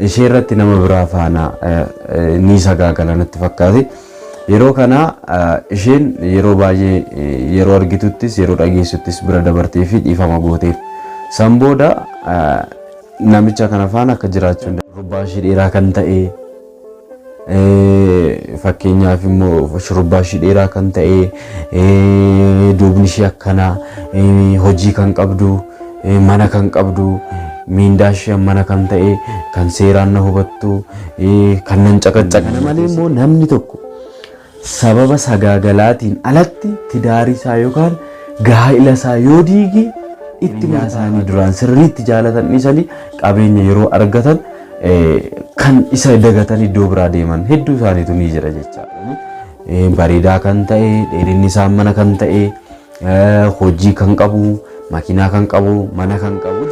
Ishee irratti nama biraa faana ni sagaagala natti fakkaate. Yeroo kana isheen yeroo baay'ee yeroo argituttis yeroo dhageessuttis bira dabartee fi dhiifama gooteef. San booda namicha kana faana akka jiraachuu hin Shurrubbaa ishee dheeraa kan ta'e fakkeenyaaf immoo shurrubbaa ishee dheeraa kan ta'e duubni ishee akkanaa hojii kan qabdu mana kan qabdu miindaa ishee mana kan ta'e kan seeraan na hubattu kan nan caqacca. Kana malee immoo namni tokko sababa sagaagalaatiin alatti tidaarii isaa yookaan gaa'ila isaa yoo diige itti isaanii duraan sirriitti jaalatan dhiisanii qabeenya yeroo argatan kan isa dagatan iddoo biraa deeman hedduu isaaniitu ni jira jechaadha. Bareedaa kan ta'e, dheerinni isaa mana kan ta'e, hojii kan qabu, makiinaa kan qabu, mana kan qabu.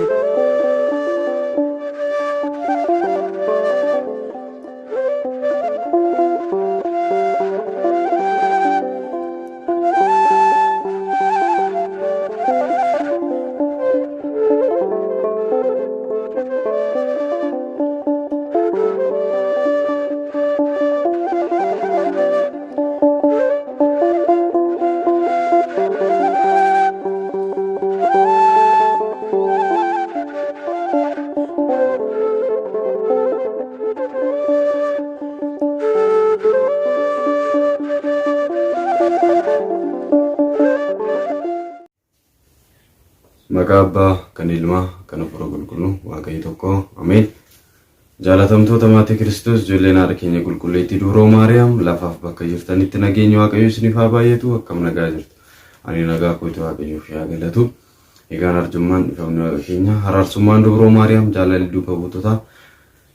Maqaa Abbaa, kan Ilmaa, kan Hafuura Qulqulluu, Waaqayyo tokko. Ameen. Jaalatamtoota maatii Kiristoos, ijoolleen haadha keenya qulqulleettii Dubroo Maariyaam, lafaaf bakka jirtanitti nageenyi Waaqayyo isiniif haa baay'atu. Akkam nagaa jirtu? Ani nagaa kootu Waaqayyoof yaa galatu. Egaan arjummaan dhifamni Waaqa keenya, haraarsummaan Dubroo Maariyaam, jaalalli duuka buutotaa,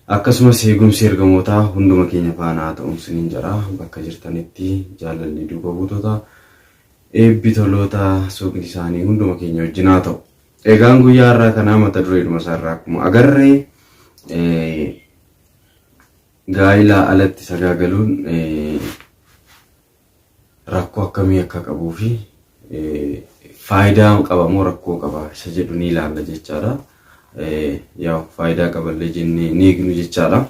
akkasumas eegumsi ergamootaa hunduma keenya faana haa ta'uun siniin jedha. Bakka jirtanitti jaalalli duuka buutotaa, eebbi toloota suuqni isaanii hunduma keenya wajjin haa ta'u. Egaan guyyaa har'aa kanaa mata dureedhuma isaarraa akkuma agarre gaa'ilaa alatti sagaagaluun rakkoo akkamii akka qabuu fi faayidaa qaba moo rakkoo qaba isa jedhu ni ilaalla jechaadha. Yaa faayidaa qaballee jennee ni eegnu jechaadha.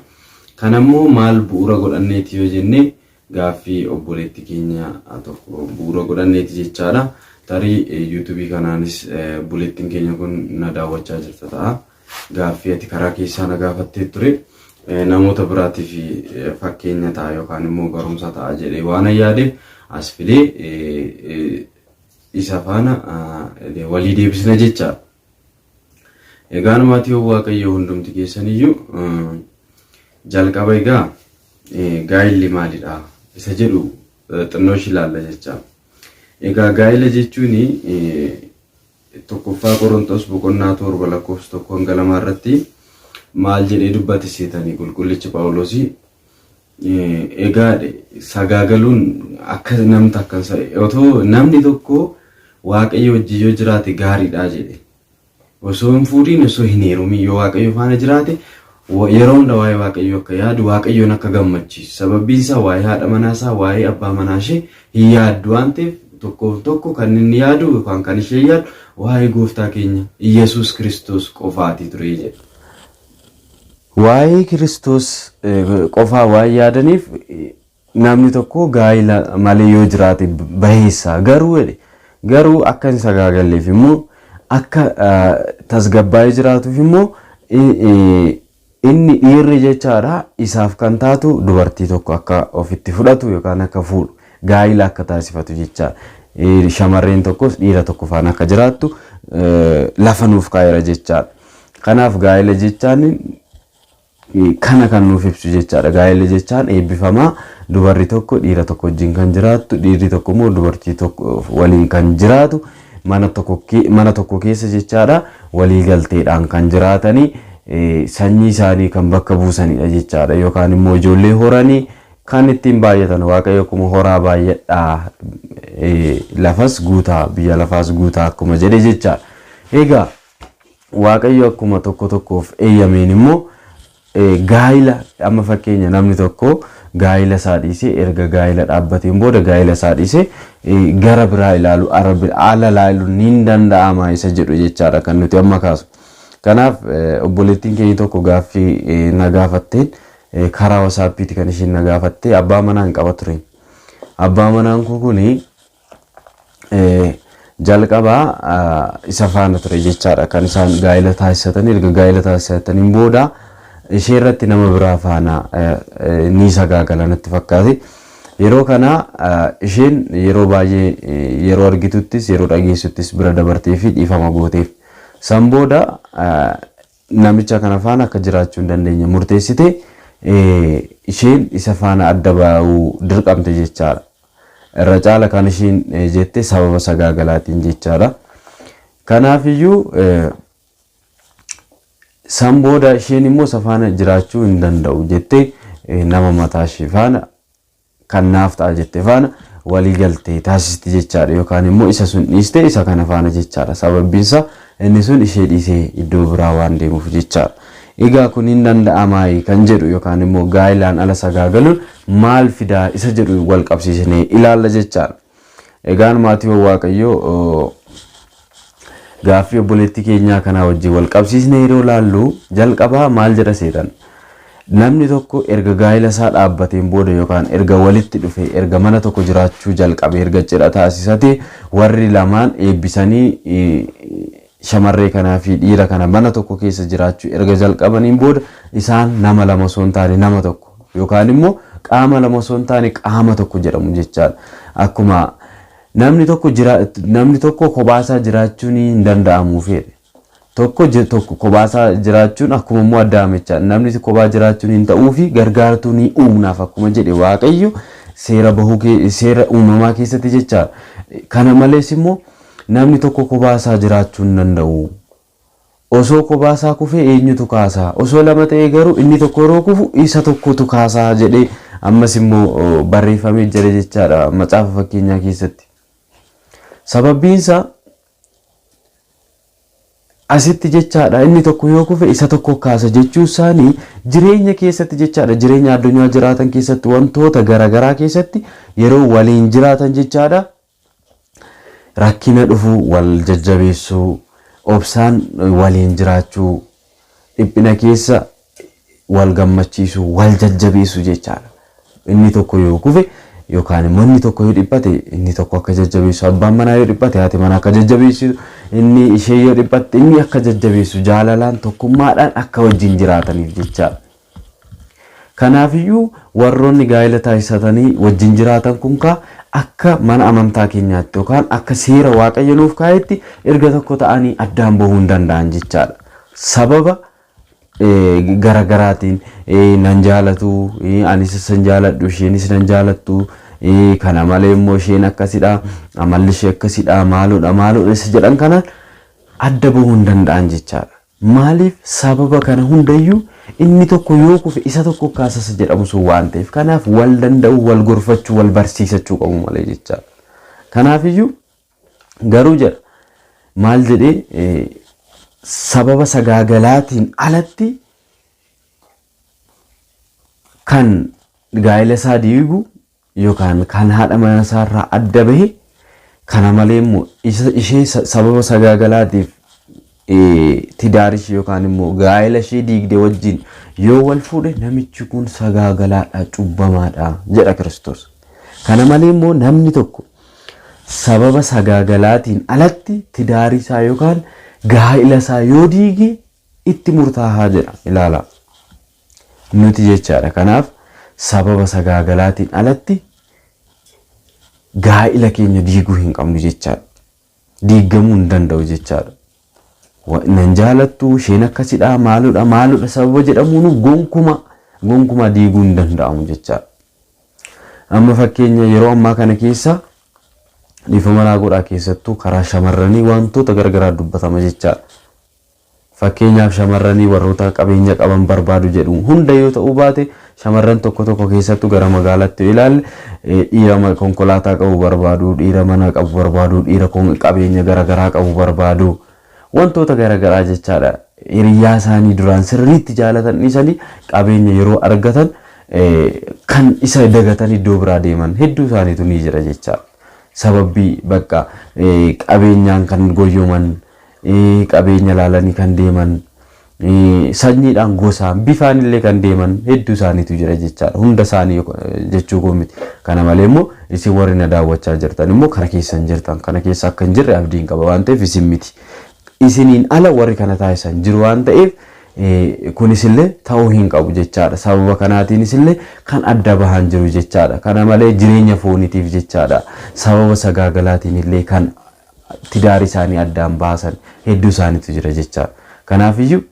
Kanammoo maal bu'uura godhanneeti yoo jenne gaaffii obboleetti keenya tokko bu'uura godhanneeti jechaadha. Tarii yuutuubii kanaanis obboleettiin keenya kun na daawwachaa jirta ta'a. Gaaffii ati karaa keessaa na gaafattee ture namoota biraatiif fakkeenya ta'a yookaan immoo barumsa ta'a jedhee waan yaadeef as fidee isa faana walii deebisna jechaadha. Egaan maatii Waaqayyoo hundumti keessaniyyuu jalqaba egaa gaa'illi maalidha isa jedhu xinnoo ishii ilaalla jecha. Egaa gaa'ila jechuun tokkoffaa Qorontos boqonnaa 7 lakkoofsa 1 hanga 2 irratti maal jedhee dubbate seetanii qulqullichi Phaawulosii. Egaa sagaagaluun akka namni takka otoo namni tokko Waaqayyo wajjin yoo jiraate gaariidha jedhe. Osoo hin fuudhiin osoo hin heerumin yoo Waaqayyo faana jiraate yeroo hunda waa'ee Waaqayyoo akka yaadu Waaqayyoon akka gammachiisu. Sababbiin isaa waa'ee haadha manaa isaa waa'ee abbaa manaa ishee hin yaaddu waan ta'eef tokkoof tokko kan inni yaadu yookaan kan isheen yaaddu waa'ee gooftaa keenya Iyyasuus Kiristoos qofaati ture jedha. Waa'ee Kiristoos qofaa waan yaadaniif namni tokko gaa'ila malee yoo jiraate baheessa. Garuu jedhe garuu akka hin sagaagalleef immoo akka tasgabbaa'ee jiraatuuf immoo inni dhiirri jechaadha isaaf kan taatu dubartii tokko akka ofitti fudhatu yookaan akka fuudhu gaa'ila akka taasifatu jechaadha. Shamarreen tokkos dhiira tokko faana akka jiraattu lafa nuuf kaa'eera jechaadha. Kanaaf gaa'ela jechaan kana kan nuuf ibsu jechaadha. Gaa'ela jechaan eebbifamaa dubarri tokko dhiira tokko wajjin kan jiraattu, dhiirri tokko immoo dubartii tokko waliin kan jiraatu mana tokko keessa jechaadha. Walii galteedhaan kan jiraatanii sanyii isaanii kan bakka buusanidha jechaadha. Yookaan immoo ijoollee horanii kan ittiin baay'atan Waaqayyo akkuma horaa baay'adhaa lafas guutaa biyya lafaas guutaa akkuma jedhe jechaadha. Egaa Waaqayyo akkuma tokko tokkoof eeyyameen immoo gaa'ila amma fakkeenya namni tokko gaa'ila isaa dhiisee erga gaa'ila dhaabbateen booda gaa'ila isaa dhiisee gara biraa ilaalu ala ilaaluun ni danda'ama isa jedhu jechaadha kan nuti amma kaasu. Kanaaf obboleettiin keenya tokko gaaffii na gaafatteen karaa wasaappiiti kan isheen na gaafatte abbaa manaa hin qaba ture. Abbaa manaan koo kuni jalqabaa isa faana ture jechaadha kan isaan gaa'ela taasisatan erga gaa'ela taasisataniin booda ishee irratti nama biraa faana ni sagaagala natti fakkaate. Yeroo kana isheen yeroo baay'ee yeroo argituttis yeroo dhageessuttis bira dabartee fi dhiifama gooteef. San booda namicha kana faana akka jiraachuu hin dandeenye murteessite isheen isa faana adda ba'uu dirqamte jechaadha. Irra caala kan isheen jette sababa sagaagalaatiin jechaadha. Kanaafiyyuu san booda isheen immoo isa faana jiraachuu hin danda'u jettee nama mataa ishee faana kan naaf ta'a jette faana walii galtee taasisti jechaadha yookaan immoo isa sun dhiiste isa kana faana jechaadha. Sababbiinsa inni sun ishee dhiisee iddoo biraa waan deemuuf jechaadha. Egaa kun hin danda'amaayi kan jedhu yookaan immoo gaa'ilaan ala sagaagaluun maal fidaa isa jedhu wal qabsiisnee ilaalla jechaadha. Egaan maatiiwwan Waaqayyoo gaaffii obboleettii keenyaa kanaa wajjin wal qabsiisnee yeroo laallu jalqabaa maal jedha seetan? Namni tokko erga gaa'ila isaa dhaabbateen booda yookaan erga walitti dhufe erga mana tokko jiraachuu jalqabe erga cidha taasisate warri lamaan eebbisanii shamarree kanaa fi dhiira kana mana tokko keessa jiraachuu erga jalqabaniin booda isaan nama lama osoo hin taane nama tokko yookaan immoo qaama lama osoo hin taane qaama tokko jedhamu jechaadha. Akkuma namni tokko jira namni tokko kophaasaa jiraachuun hin danda'amu fedhe. Tokko tokko kophaasaa jiraachuun akkuma immoo addaamichaa namni kophaa jiraachuun hin ta'uu fi gargaartuu ni uumnaaf akkuma jedhe Waaqayyo seera bahuu seera uumamaa keessatti jechaadha. Kana malees immoo namni tokko kophaasaa jiraachuu hin danda'u. Osoo kophaasaa kufee eenyutu kaasaa? Osoo lama ta'ee garuu inni tokko yeroo kufu isa tokkotu kaasaa jedhee ammas immoo barreeffamee jira jechaadha macaafa fakkeenyaa keessatti. Sababbiinsa asitti jechaadha inni tokko yoo kufe isa tokko kaasa jechuu isaanii jireenya keessatti jechaadha jireenya addunyaa jiraatan keessatti wantoota garaagaraa keessatti yeroo waliin jiraatan jechaadha rakkina dhufu wal jajjabeessuu obsaan waliin jiraachuu dhiphina keessa wal gammachiisuu wal jajjabeessuu jechaadha. Inni tokko yoo kufe yookaan immoo inni tokko yoo dhiphate inni tokko akka jajjabeessu abbaan manaa yoo dhiphate haati manaa akka jajjabeessu inni ishee yoo dhiphatte inni akka jajjabeessu jaalalaan tokkummaadhaan akka wajjin jiraataniif jechaadha. Kanaafiyyuu warroonni gaa'ela taasisatanii wajjin jiraatan kun kaa akka mana amantaa keenyaatti yookaan akka seera waaqayyo nuuf kaa'etti erga tokko ta'anii addaan bahuu hin danda'an jechaadha. Sababa garagaraatiin nan jaalatu anis isan jaaladhu isheenis nan jaalattu kana malee immoo isheen akkasidha amalli ishee akkasidha maaloodha maaloodha isa jedhan kanaan adda bahuu hin danda'an jechaadha. Maaliif sababa kana hundayyuu inni tokko yoo kufe isa tokko kaasasa jedhamu sun waan ta'eef kanaaf wal danda'uu wal gorfachuu wal barsiisachuu qabu malee jechaadha. Kanaafiyyuu garuu jedha maal jedhee sababa sagaagalaatiin alatti kan gaa'ela isaa diigu yookaan kan haadha mana isaa irraa adda bahe kana malee immoo ishee sababa sagaagalaatiif tidaar ishee yookaan immoo gaa'ela ishee diigde wajjin yoo wal fuudhe namichi kun sagaagalaadha cubbamaadha jedha Kiristoos. Kana malee immoo namni tokko sababa sagaagalaatiin alatti tidaarii isaa yookaan gaa'ela isaa yoo diige itti murtaahaa jedha ilaala. Nuti jechaadha. Kanaaf sababa sagaagalaatiin alatti gaa'ila keenya diiguu hin qabnu jechaadha. Diigamuu hin danda'u jechaadha. Nan jaalattu isheen akkasidha maaludha maaludha sababa jedhamuun gonkuma gonkuma diiguu hin danda'amu jechaadha. Amma fakkeenya yeroo ammaa kana keessa dhiifama naa godhaa keessattuu karaa shamarranii wantoota garagaraa dubbatama jechaadha. Fakkeenyaaf shamarranii warroota qabeenya qaban barbaadu jedhu hunda yoo ta'uu baate shamarran tokko tokko keessattuu gara magaalaatti yoo ilaalle dhiira konkolaataa qabu barbaadu, dhiira mana qabu barbaadu, dhiira qabeenya garagaraa qabu barbaadu wantoota garagaraa jechaadha. Hiriyaa isaanii duraan sirriitti jaalatan dhiisanii qabeenya yeroo argatan kan isa dagatan iddoo biraa deeman hedduu isaaniitu ni jira jechaadha. Sababbii bakka qabeenyaan kan goyyoman qabeenya laalanii kan deeman Sanyiidhaan gosaan bifaan illee kan deeman hedduu isaaniitu jira jechaadha. Hunda isaanii jechuu koo miti. Kana malee immoo isin warri na daawwachaa jirtan immoo kana keessa hin jirtan. Kana keessa akka hin jirre abdiin qaba waan ta'eef isin miti. Isiniin ala warri kana taasisan jiru waan ta'eef kunis illee ta'uu hin qabu jechaadha. Sababa kanaatiinis illee kan adda bahan jiru jechaadha. Kana malee jireenya fooniitiif jechaadha. Sababa sagaagalaatiin illee kan tidaari isaanii addaan baasan hedduu isaaniitu jira jechaadha. Kanaafiyyuu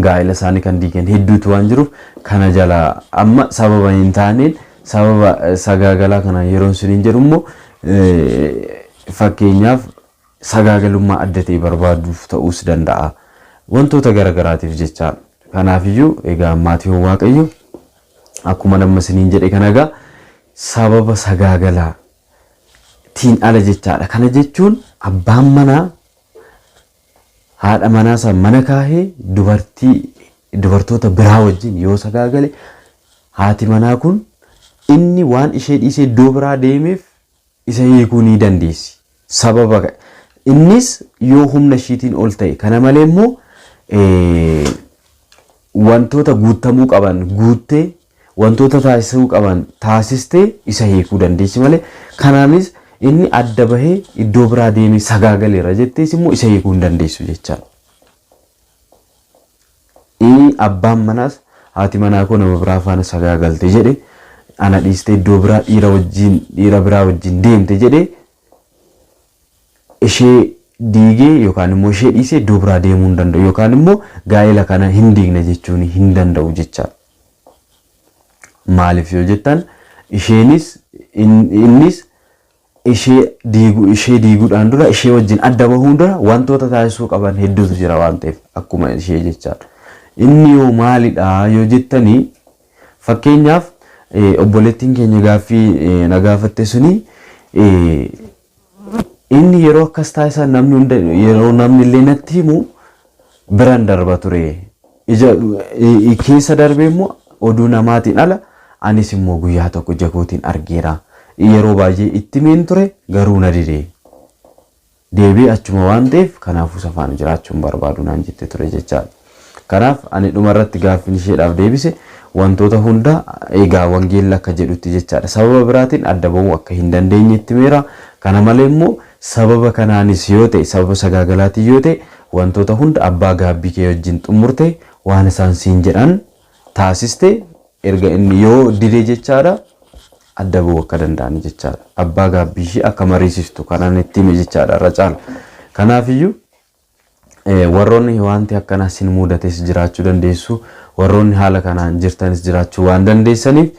gaa'ela isaanii kan diigan hedduutu waan jiruuf kana jala amma sababa hin taaneen sababa sagaagalaa kana yeroon suniin jedhu immoo fakkeenyaaf sagaagalummaa adda ta'e barbaaduuf ta'uus danda'a. Wantoota garagaraatiif jecha. Kanaafiyyuu egaa maatiiwwan Waaqayyo akkuma nama isiniin jedhe kana egaa sababa sagaagalaa tiin ala jechaadha. Kana jechuun abbaan manaa haadha manaa isaa mana kaahee dubartii dubartoota biraa wajjin yoo sagaagale haati manaa kun inni waan ishee dhiisee iddoo biraa deemeef isa hiikuu ni dandeessi. Sababa innis yoo humna ishiitiin ol ta'e kana malee immoo wantoota guuttamuu qaban guuttee wantoota taasisuu qaban taasistee isa hiikuu dandeessi malee kanaanis inni adda bahee iddoo biraa deemee sagaagaleera jettees immoo isa hiikuu hin dandeessu jechaadha. Inni abbaan manaas haati manaa koo nama biraa faana sagaagalte jedhe ana dhiistee iddoo biraa dhiira wajjin dhiira biraa wajjin deemte jedhe ishee diigee yookaan immoo ishee dhiisee iddoo biraa deemuu hin danda'u yookaan immoo gaa'ela kana hin diigna jechuun hin danda'u jechaadha. Maaliif yoo jettan isheenis innis ishee diigu ishee diiguudhaan dura ishee wajjin adda bahuun dura wantoota taasisuu qaban hedduutu jira waan ta'eef akkuma ishee jechaadha. Inni yoo maalidha yoo jettanii fakkeenyaaf obboleettiin keenya gaaffii na gaafatte suni inni yeroo akkas taasisan namni hunda yeroo namni illee natti himu biran darba ture. Ija keessa darbee immoo oduu namaatiin ala anis immoo guyyaa tokko ija kootiin argeera. Yeroo baay'ee itti himeen ture garuu na dide. Deebi'ee achuma waan ta'eef kanaafuu isa faana jiraachuu hin barbaadu naan jette ture jechaadha. Kanaaf ani dhuma irratti gaaffiin isheedhaaf deebise wantoota hunda egaa wangeelli akka jedhutti jechaadha. Sababa biraatiin adda ba'uu akka hin dandeenye itti himeera. Kana malee immoo sababa kanaanis yoo ta'e sababa sagaagalaatiin yoo ta'e wantoota hunda abbaa gaabbii kee wajjin xumurte waan isaan siin jedhan taasiste erga inni yoo dide jechaadha adda ba'uu akka danda'an jechaadha. Abbaa gaabbii ishee akka mariisistu kanaan itti hime jechaadha irra caala. Kanaafiyyuu warroonni wanti akkanaa sin mudates jiraachuu dandeessu warroonni haala kanaan jirtanis jiraachuu waan dandeessaniif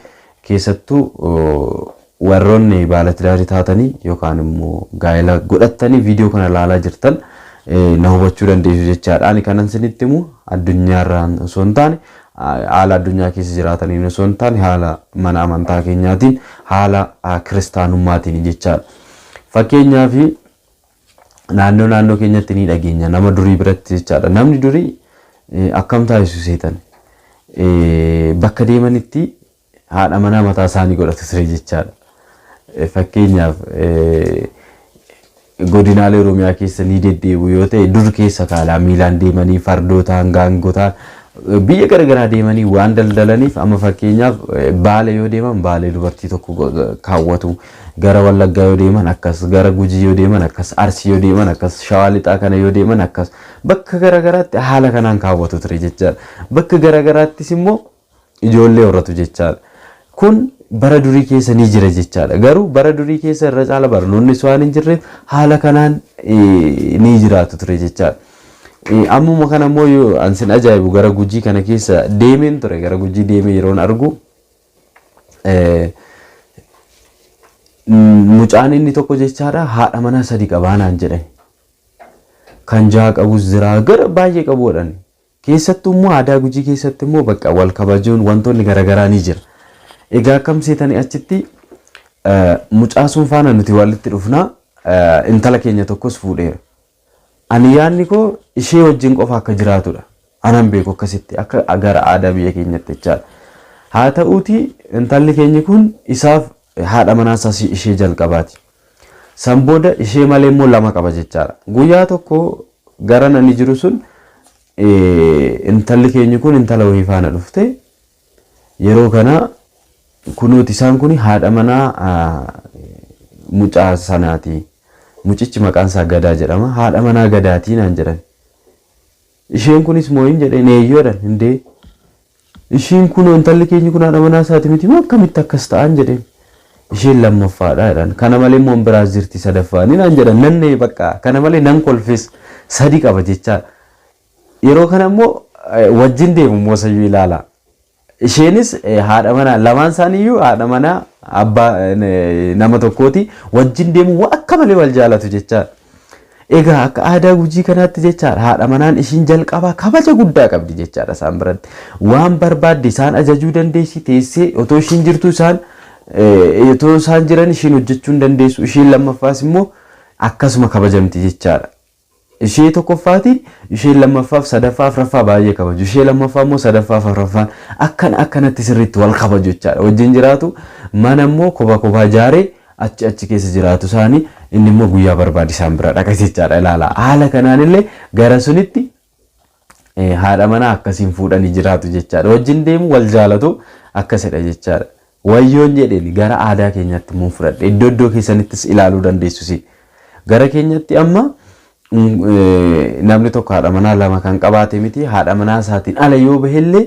keessattuu warroonni baalatidaarii taatanii yookaan immoo gaa'ela godhattanii viidiyoo kana ilaalaa jirtan na hubachuu dandeessu jechaadha. Ani kanan sinitti himu addunyaarraan osoo hin taane haala addunyaa keessa jiraataniin osoo hin taane haala mana amantaa keenyaatiin haala kiristaanummaatiin jechaadha. Fakkeenyaaf naannoo naannoo keenyatti ni dhageenya nama durii biratti jechaadha. Namni durii akkam taasisu seetan bakka deemanitti haadha manaa mataa isaanii godhatu ture jechaadha. Fakkeenyaaf godinaalee Oromiyaa keessa ni deddeebi'u yoo ta'e dur keessa kaalaa miilaan deemanii fardootaan gaangotaan biyya garaagaraa deemanii waan daldalaniif amma fakkeenyaaf Baale yoo deeman Baalee dubartii tokko kaawwatu gara Wallaggaa yoo deeman akkas gara Gujii yoo deeman akkas Arsii yoo deeman akkas Shawaa Lixaa kana yoo deeman akkas bakka garaagaraatti haala kanaan kaawwatu ture jechaadha. Bakka garaagaraattis immoo ijoollee horatu jechaadha. Kun bara durii keessa ni jira jechaadha. Garuu bara durii keessa irra caala barnoonnis waan hin jirreef haala kanaan ni jiraatu ture jechaadha. Ammuma kana immoo yoo an sin ajaa'ibu gara Gujii kana keessa deemeen ture. Gara Gujii deemee yeroon argu mucaan inni tokko jechaadha haadha manaa sadi qabaa naan jedhan. Kan jaha qabus jira gara baay'ee qabu jedhan. Keessattuu immoo aadaa Gujii keessatti immoo bakka wal kabajuun wantoonni garaagaraa ni jira. Egaa akkam seetanii achitti mucaa sun faana nuti walitti dhufnaa intala keenya tokkos fuudheera. Ani yaadni koo ishee wajjin qofa akka jiraatudha. Anan beeku akkasitti akka gara aadaa biyya keenyatti jechaadha. Haa ta'uuti intalli keenyi kun isaaf haadha manaa isaas ishee jalqabaati. San booda ishee malee immoo lama qaba jechaadha. Guyyaa tokko gara nani jiru sun Intalli keenyi kun intala wayii faana dhufte. Yeroo kana kunuuti isaan kun haadha manaa mucaa sanaati. Mucichi maqaan isaa Gadaa jedhama. Haadha manaa Gadaatii naan jedhan. Isheen kunis mooyin jedheen eeyyoo jedhan hindee. Ishiin kun intalli keenyi kun haadha manaa isaati miti moo akkamitti akkas ta'an jedheen. Isheen lammaffaadha jedhan. Kana malee immoo biraas jirti sadaffaanii naan jedhan. Nan bakka kana malee nan kolfis sadi qaba jechaadha. Yeroo kana immoo wajjin deemu immoo sayyuu ilaala. Isheenis haadha manaa lamaan isaaniiyyuu haadha manaa abbaa nama tokkooti wajjin deemu akka malee wal jaalatu jechaadha. Egaa akka aadaa Gujii kanaatti jechaadha haadha manaan ishiin jalqabaa kabaja guddaa qabdi jechaadha isaan biratti. Waan barbaadde isaan ajajuu dandeessi teessee otoo ishiin jirtu isaan otoo isaan jiran ishiin hojjechuu hin dandeessu. Ishiin lammaffaas immoo akkasuma kabajamti jechaadha. Ishee tokkoffaatiin isheen lammaffaaf sadaffaa afuraffaa baay'ee kabaju. Ishee lammaffaa immoo sadaffaa afuraffaan akkana akkanatti sirriitti wal kabaju jechaadha. Wajjin jiraatu mana immoo kophaa kophaa ijaaree achi achi keessa jiraatu isaanii inni immoo guyyaa barbaade isaan bira dhaqa jechaadha ilaala. Haala kanaan illee gara sunitti haadha manaa akkasiin fuudhanii jiraatu jechaadha. Wajjin deemu wal jaalatu akkasidha jechaadha. Wayyoon jedheen gara aadaa keenyaatti immoo fudhadhe. Iddoo iddoo keessanittis ilaaluu dandeessu. Gara keenyatti amma namni tokko haadha manaa lama kan qabaate miti haadha manaa isaatiin ala yoo bahellee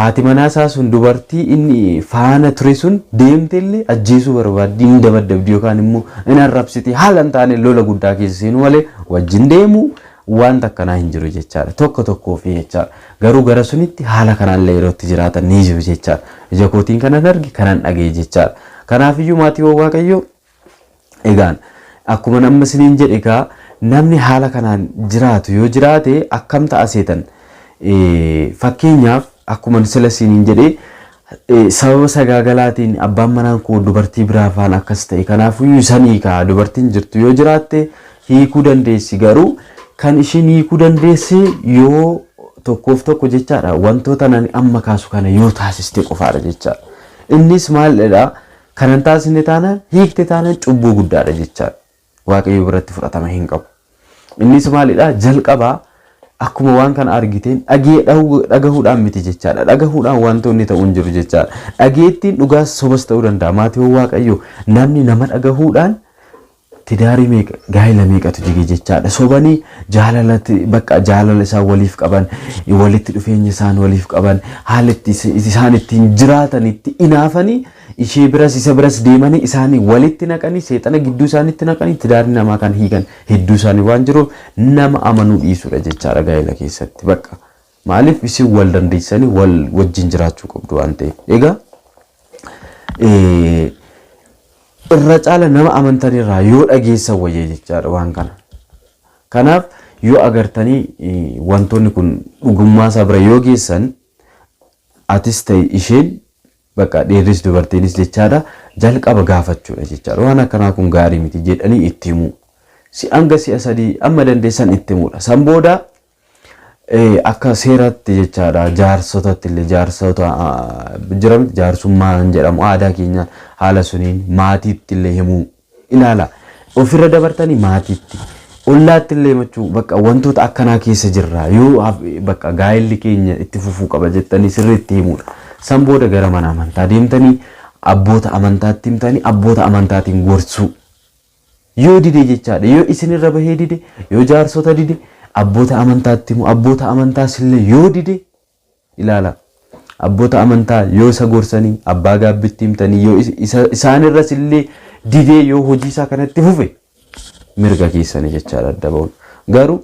haati manaa isaa sun dubartii inni faana ture sun deemte illee ajjeesuu barbaaddi hin dabaddabdi yookaan immoo hin arrabsiti haala hin taane lola guddaa keessa seenu malee wajjin deemu wanta akkanaa hin jiru jechaadha. Tokko tokkoo fi jechaadha. Garuu gara sunitti haala kanaan yeroo itti jiraatan ni jiru jechaadha. Ija kootiin kanan arge kanan dhagaye jechaadha. Kanaafiyyuu maatii Waaqayyoo egaan akkuma nama isiniin jedhe egaa namni haala kanaan jiraatu yoo jiraate akkam ta'a seetan fakkeenyaaf akkuma sila isiniin jedhe sababa sagaagalaatiin abbaan manaan koo dubartii biraa faana akkas ta'e kanaafiyyuu isan hiikaa dubartiin jirtu yoo jiraatte hiikuu dandeessi garuu kan ishiin hiikuu dandeesse yoo tokkoof tokko jechaadha wantoota nani amma kaasu kana yoo taasiste qofaadha jechaadha. Innis maalidha kanan taasisne taanaan hiikte taanaan cubbuu guddaadha jechaadha. Waaqayyo biratti fudhatama hin qabu. Innis maalidha jalqabaa akkuma waan kana argiteen dhagahuudhaan miti jechaadha. Dhagahuudhaan wantoonni ta'uu hin jiru jechaadha. Dhageettiin dhugaas sobas ta'uu danda'a. Maatiiwwan Waaqayyo namni nama dhagahuudhaan tidaarii meeqa gaa'ela meeqatu jige jechaadha. Sobanii jaalalatti bakka jaalala isaan waliif qaban walitti dhufeenya isaan waliif qaban haala isaan ittiin jiraatan itti inaafanii ishee biras isa biras deemanii isaanii walitti naqanii seexana gidduu isaaniitti naqanii tidaarii namaa kan hiikan hedduu isaanii waan jiruuf nama amanuu dhiisuudha jechaadha gaa'ela keessatti bakka. Maaliif isin wal dandeessanii wal wajjin jiraachuu qabdu waan ta'eef. Egaa irra caala nama amantanirraa yoo dhageessan wayya jechaadha waan kana. Kanaaf yoo agartanii wantoonni kun dhugummaa isaa bira yoo geessan atis ta'e isheen bakka dhiirris dubartiinis jechaadha jalqaba gaafachuudha jechaadha. Waan akkanaa kun gaarii miti jedhanii itti himuu. Si hanga si'a sadii amma dandeessan itti himuudha. San booda akka seeratti jechaadha jaarsotatti illee jaarsota jiran jaarsummaan jedhamu aadaa keenyaan haala suniin maatiitti illee himuu ilaala. Ofirra dabartanii maatiitti ollaatti illee himachuu bakka wantoota akkanaa keessa jirra yoo bakka gaa'elli keenya itti fufuu qaba jettanii sirriitti himuudha. San booda gara mana amantaa deemtanii abboota amantaatti himtanii abboota amantaatiin gorsuu. Yoo dide jechaadha yoo isinirra bahee dide yoo jaarsota dide abboota amantaatti himu abboota amantaas illee yoo dide ilaala. Abboota amantaa yoo isa gorsanii abbaa gaabbitti himtanii yoo isaanirras illee didee yoo hojii isaa kanatti fufe mirga keessanii jechaadha adda ba'uun. Garuu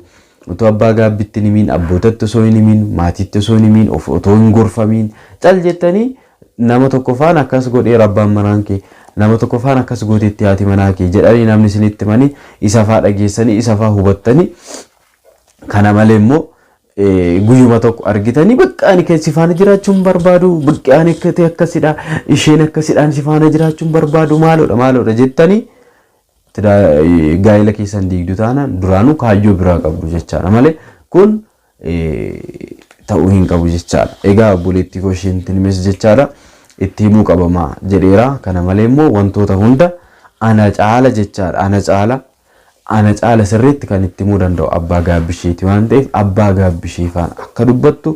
otoo abbaa gaabbitti hin himiin abbootatti osoo hin himiin maatiitti osoo hin himiin of otoo hin gorfamiin cal jettanii nama tokko faana akkas godheera abbaan manaan kee nama tokko faana akkas gooteetti haati manaa kee jedhanii namni isinitti himanii isa faa dhageessanii isa faa hubattanii kana malee immoo guyyuma tokko argitanii bakka ani kan si faana jiraachuun barbaadu bakka ani akkati akkasidha isheen akkasidhaan si faana jiraachuun barbaadu maaloodha maaloodha jettanii gaa'ela keessan diigdu taanaan duraanuu kaayyoo biraa qabdu jechaadha malee kun ta'uu hin qabu jechaadha. Egaa obboleettii koo isheen himes jechaadha itti himuu qabama jedheera. Kana malee immoo wantoota hunda ana caala jechaadha. Ana caala Ana caala sirriitti kan itti himuu danda'u abbaa gaabbisheeti waan ta'eef abbaa gaabbishee faana akka dubbattu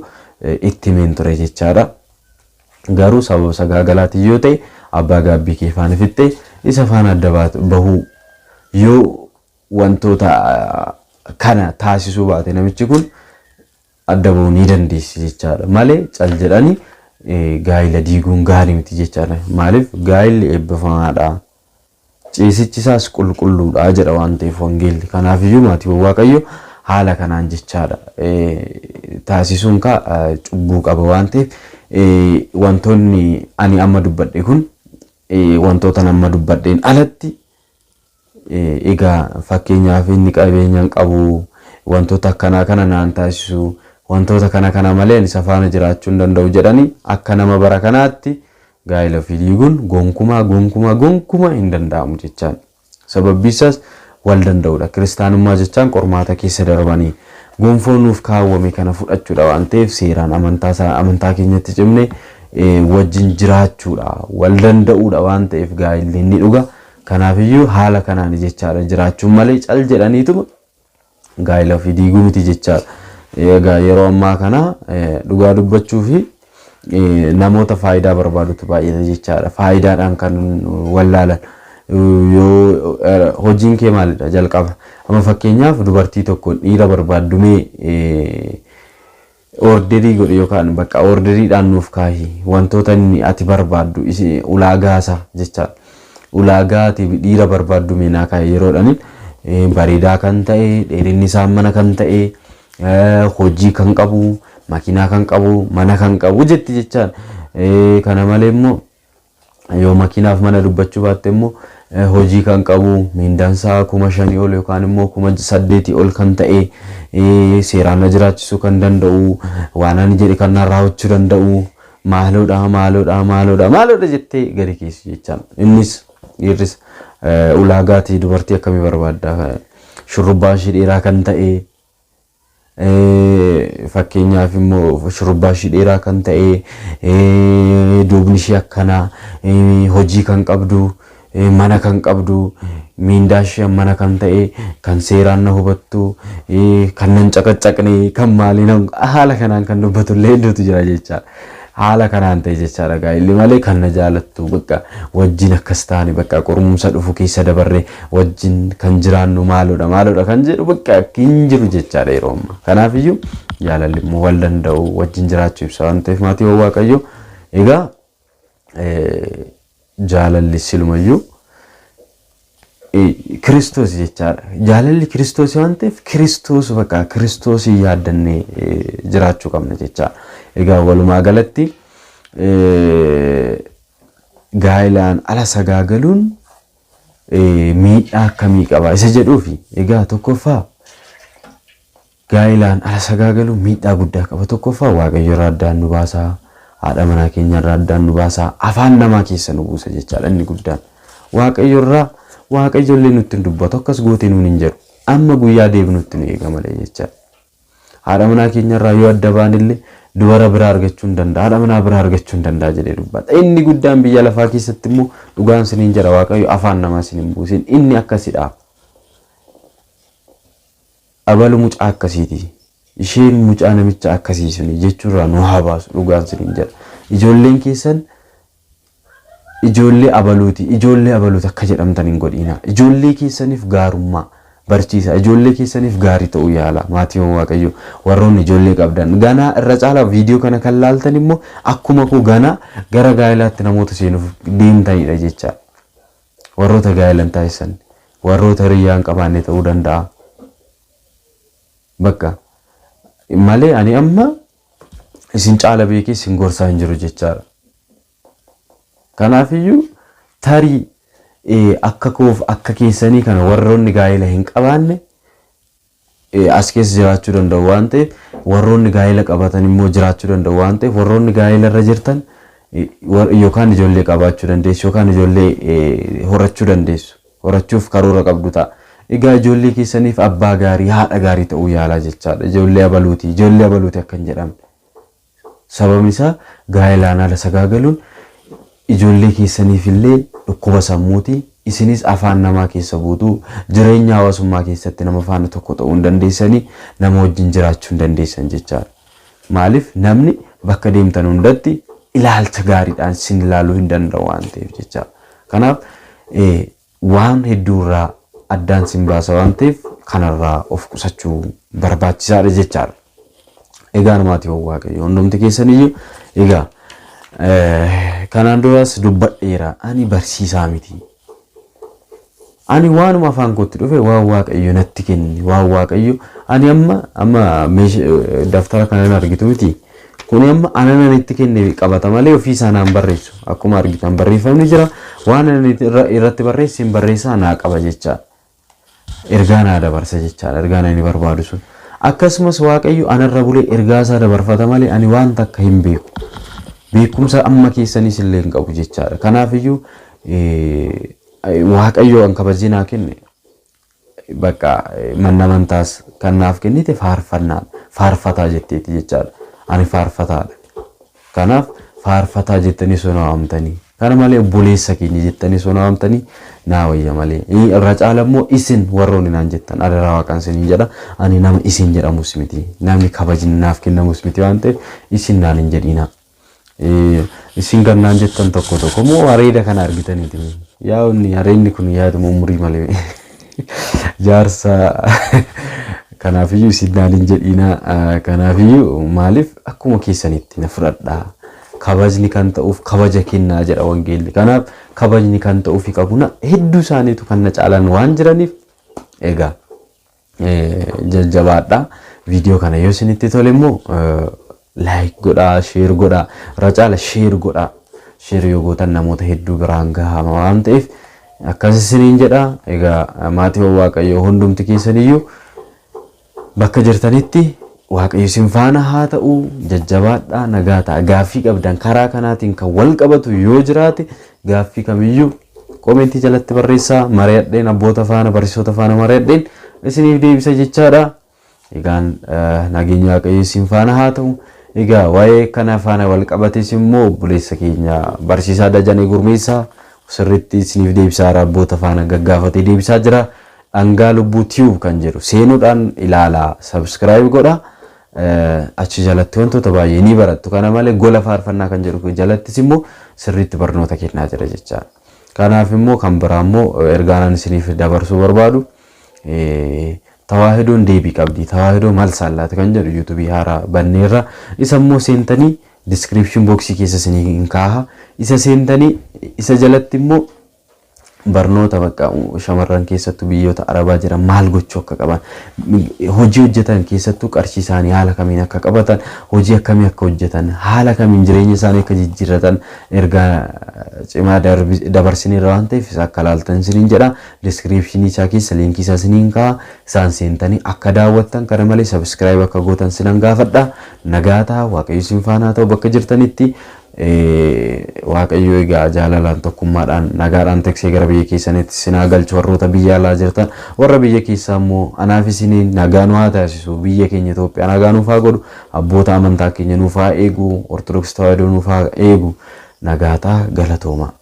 itti himeen ture jechaadha. Garuu sababa sagaagalaatiin yoo ta'e abbaa gaabbii kee faana fixxee isa faana adda bahuu yoo wantoota kana taasisuu baate namichi kun adda bahuu ni dandeessi jechaadha. Malee cal jedhanii gaa'ila diiguun gaarii miti jechaadha. Maaliif gaa'illi eebbifamaadha. Ciisichi isaas qulqulluudha jedha waan ta'eef wangeelli. Kanaafiyyuu maatiiwwan Waaqayyo haala kanaan jechaadha. Taasisuun kaa cubbuu qaba waan ta'eef wantoonni ani amma dubbadhe kun wantoota amma dubbadheen alatti egaa fakkeenyaaf inni qabeenya hin qabu wantoota akkanaa kana naan taasisu wantoota kana kana malee ani isa faana jiraachuu hin danda'u jedhanii akka nama bara kanaatti gaa'ela ofii diiguun gonkumaa gonkumaa gonkumaa hin danda'amu jechaan. Sababbi isaas wal danda'uudha. Kiristaanummaa jechaan qormaata keessa darbanii gonfoo nuuf kaawwame kana fudhachuudha waan ta'eef seeraan amantaa amantaa keenyatti cimne wajjin jiraachuudha wal danda'uudha waan ta'eef gaa'elli inni dhuga. Kanaafiyyuu haala kanaan jechaadha jiraachuun malee cal jedhaniituma gaa'ela ofii diiguu miti jechaadha. Egaa yeroo ammaa kana dhugaa dubbachuu fi namoota faayidaa barbaadutu baay'ata jechaadha. Faayidaadhaan kan wallaalan. Yoo hojiin kee maalidha jalqaba. Amma fakkeenyaaf dubartii tokko dhiira barbaaddumee orderii godhi yookaan bakka orderiidhaan nuuf kaahi wantoota inni ati barbaaddu ulaagaa isaa jechaadha. Ulaagaa ati dhiira barbaaddu mee naa kaahi yeroodhaan bareedaa kan ta'e dheerinni isaa mana kan ta'e hojii kan qabu makiinaa kan qabu mana kan qabu jetti jechaan. Kana malee immoo yoo makiinaaf mana dubbachuu baatte immoo hojii kan qabu miindaan isaa 5,000 ol yookaan immoo 8,000 ol kan ta'e seeraan na jiraachisuu kan danda'u waan ani jedhe kan na raawwachuu danda'u maaloodha maaloodha maaloodha maaloodha jettee gadi keessi jechaan. Innis dhiirris ulaagaatii dubartii akkamii barbaadda shurrubbaa ishee dheeraa kan ta'e fakkeenyaaf immoo shurrubbaa ishee dheeraa kan ta'e duubni ishee akkanaa hojii kan qabdu mana kan qabdu miindaa ishee mana kan ta'e kan seeraan na hubattu kan nan caqacaqne kan maaliin haala kanaan kan dubbatu illee hedduutu jira jechaadha. Haala kanaan ta'e jechaadha gaa'illi malee kan na jaalattu bakka wajjin akkas taane bakka qorumsa dhufu keessa dabarre wajjin kan jiraannu maaloodha maaloodha kan jedhu bakka hin jiru jechaadha yeroo ammaa. Kanaafiyyuu jaalalli immoo wal danda'u wajjin jiraachuu ibsa waan ta'eef maatii Waaqayyoo egaa jaalalli silumayyuu Kiristoos jechaadha. Jaalalli Kiristoos waan ta'eef Kiristoos bakka Kiristoosii yaaddannee jiraachuu qabna jechaadha. Egaa walumaa galatti gaa'ilaan ala sagaagaluun miidhaa akkamii qaba isa jedhuufi egaa tokkoffaa Gaa'ilaan ala sagaagaluun miidhaa guddaa qaba. Tokkoffaa Waaqayyo irraa addaan nu baasa, haadha manaa keenya irraa addaan nu baasa, afaan namaa keessa nu buusa jechaadha inni guddaan. Waaqayyo irraa Waaqayyo illee nutti hin dubbatu akkas gootee nuun hin jedhu. Amma guyyaa deebinutti nu eega malee jechaadha. Haadha manaa keenya irraa yoo adda baan illee dubara biraa argachuu hin danda'a, haadha manaa biraa argachuu hin danda'a jedhee dubbata. Inni guddaan biyya lafaa keessatti immoo dhugaan siniin jedha Waaqayyo afaan namaa sin hin buusin. Inni akkasidha. Abalu mucaa akkasiiti. Isheen mucaa namicha akkasii suni jechuurraa nu haa baasu dhugaan siniin jedha. Ijoolleen keessan ijoollee abaluuti ijoollee abaluuti akka jedhamtan hin godhiina. Ijoollee keessaniif gaarummaa barsiisa. Ijoollee keessaniif gaarii ta'uu yaala. Maatiiwwan Waaqayyoo warroonni ijoollee qabdan ganaa irra caalaa viidiyoo kana kan laaltan immoo akkuma koo ganaa gara gaa'ilaatti namoota seenuuf deemtanidha jecha. Warroota gaa'ela hin taasisan, warroota hiriyyaa hin qabaanne ta'uu danda'a. Bakka malee ani amma isin caala beekee isin gorsaa hin jiru jechaadha. Kanaafiyyuu tarii akka koof akka keessanii kana warroonni gaa'ela hin qabaanne as keessa jiraachuu danda'u waan ta'eef warroonni gaa'ela qabatan immoo jiraachuu danda'u waan ta'eef warroonni gaa'ela irra jirtan yookaan ijoollee qabaachuu dandeessu yookaan ijoollee horachuu dandeessu horachuuf karoora qabdu ta'a. Egaa ijoollee keessaniif abbaa gaarii haadha gaarii ta'uu yaalaa jechaadha. Ijoollee abaluuti ijoollee abaluuti akka hin jedhamne. Sababni isaa gaa'elaan ala sagaagaluun ijoollee keessaniif illee dhukkuba sammuuti. Isinis afaan namaa keessa buutu, jireenya hawaasummaa keessatti nama faana tokko ta'uu hin dandeessanii, nama wajjin jiraachuu hin dandeessan jechaadha. Maaliif namni bakka deemtan hundatti ilaalcha gaariidhaan sin ilaaluu hin danda'u waan ta'eef jechaadha. Kanaaf waan hedduurraa addaan sin baasa waan ta'eef kanarraa of qusachuu barbaachisaadha jechaadha. Egaa maatiiwwan Waaqayyoo hundumti keessaniyyuu egaa kanaan duras dubbadheera ani barsiisaa miti. Ani waanuma afaan kootti dhufe waan Waaqayyo natti kenne waan Waaqayyo ani amma amma daftara kana argitu miti. Kuni amma ana itti kenne qabata malee ofii isaa naan barreessu. Akkuma argitan barreeffamni jira waan ani irratti barreesse hin barreessaa naa qaba jechaadha. Ergaa naa dabarsa jechaadha. Ergaa ani barbaadu sun. Akkasumas Waaqayyo anarra bulee ergaa isaa dabarfata malee ani waan takka hin beeku. Beekumsa amma keessanis illee hin qabu jechaadha. Kanaafiyyuu Waaqayyo an kabajee naa kenne bakka manna amantaas kan naaf kennite faarfannaa faarfataa jetteeti jechaadha. Ani faarfataadha. Kanaaf faarfataa jettanii osoo na waamtanii kana malee obboleessa keenya jettanii osoo na waamtanii naa wayya malee. Irra caala immoo isin warroonni naan jettan adaraa waaqaan isiniin jedha. Ani nama isin jedhamus miti. Namni kabajni naaf kennamus miti waan ta'eef isin naan hin jedhinaa. Isin kan naan jettan tokko tokko moo areeda kana argitaniiti. Yaa inni areedni kun yaaduma umurii malee jaarsa kanaafiyyuu isin naan hin jedhinaa. Kanaafiyyuu maaliif akkuma keessanitti na fudhadhaa. Kabajni kan ta'uuf kabaja kennaa jedha wangeelli. Kanaaf kabajni kan ta'uufi qabu na hedduu isaaniitu kan na caalan waan jiraniif egaa jajjabaadha. Viidiyoo kana yoo isinitti tole immoo like godhaa, share godhaa, irra caala share godhaa. Share yoo gootan namoota hedduu biraan gahama waan ta'eef akkas isiniin jedha. Egaa maatiiwwan Waaqayyoo hundumti keessaniyyuu bakka jirtanitti Waaqayyo isin faana haa ta'u, jajjabaadhaa, nagaa ta'a. Gaaffii qabdan karaa kanaatiin kan wal qabatu yoo jiraate gaaffii kamiyyuu koomentii jalatti barreessaa mari'adheen abboota faana barsiisota faana mari'adheen isiniif deebisa jechaadha. Egaan nageenya Waaqayyo isin faana haa ta'u. Egaa waa'ee kana faana wal qabates immoo obboleessa keenya barsiisaa Dajanee Gurmeessaa sirriitti isiniif deebisaa abboota faana gaggaafatee deebisaa jira. Dhangaa Lubbuu Tube kan jedhu seenuudhaan ilaalaa subscribe godha. Achi jalatti wantoota baay'ee ni barattu. Kana malee gola faarfannaa kan jedhu jalattis immoo sirriitti barnoota kennaa jira jechaadha. Kanaaf immoo kan biraa immoo ergaan isiniif dabarsuu barbaadu Tawaahidoon deebii qabdi. Tawaahidoo maal saallaati kan jedhu yuutuubii haaraa banneerra. Isa immoo seentanii description boxii keessa isinii hin kaaha. Isa seentanii isa jalatti immoo barnoota bakka shamarran keessattuu biyyoota Arabaa jiran maal gochuu akka qaban, hojii hojjetan keessattuu qarshii isaanii haala kamiin akka qabatan, hojii akkamii akka hojjetan, haala kamiin jireenya isaanii akka jijjiirratan ergaa cimaa dabarsineerra waan ta'eef isa akka laaltan isiniin jedha. Descriptionii isaa keessa liinkii isaa isiniin kaa'a. Isaan seentanii akka daawwattan kana malee subscribe akka gootan sinan gaafadha. Nagaa ta'a, Waaqayyo isin faana haa ta'u bakka jirtanitti. Waaqayyo egaa jaalalaan tokkummaadhaan nagaadhaan tiksee gara biyya keessanitti isin haa galchu warroota biyya alaa jirtan warra biyya keessaa immoo anaaf isiniin nagaa nu haa taasisu biyya keenya Itoophiyaa nagaa nuuf haa godhu abboota amantaa keenya nuuf haa eegu Ortodoksii Tawaahidoo nuuf haa eegu nagaa ta'a galatooma.